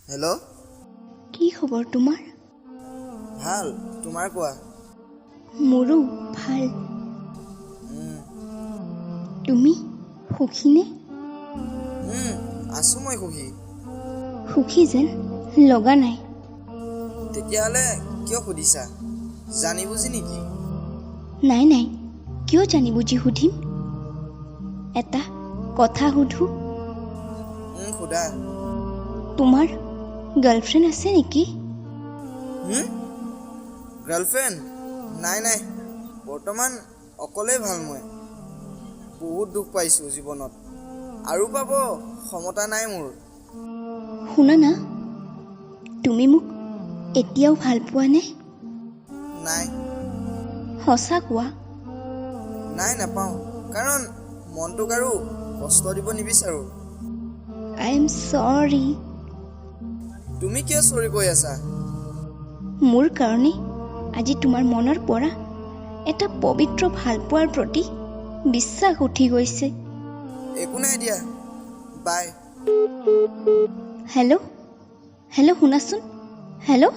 Hello'. কি খবৰ তোমাৰ? ভাল, তোমাৰ কোৱা। মোৰো ভাল। তুমি সুখীনে? আছোঁ মই সুখী। সুখী যেন লগা নাই। তেতিয়াহ'লে কিয় সুধিছা, জানি বুজি নেকি? নাই নাই, কিয় জানি বুজি সুধিম? এটা কথা সুধো? সোধা। তোমাৰ গাৰ্লফ্ৰেণ্ড আছে নেকি? গাৰ্লফ্ৰেণ্ড? নাই নাই, বৰ্তমান অকলেই ভাল। মই বহুত দুখ পাইছোঁ জীৱনত, আৰু পাব ক্ষমতা নাই মোৰ। শুনা না, তুমি মোক এতিয়াও ভাল পোৱানে? নাই। সঁচা কোৱা। নাই, নাপাওঁ, কাৰণ মনটোক আৰু কষ্ট দিব নিবিচাৰোঁ। I am sorry. তুমি কিয় চৰি কৈ আছা? মোৰ কাৰণে আজি তোমাৰ মনৰ পৰা এটা পবিত্ৰ ভালপোৱাৰ প্ৰতি বিশ্বাস উঠি গৈছে। একো নাই দিয়া, বাই। হেল্ল', হেল্ল', শুনাচোন, হেল্ল'।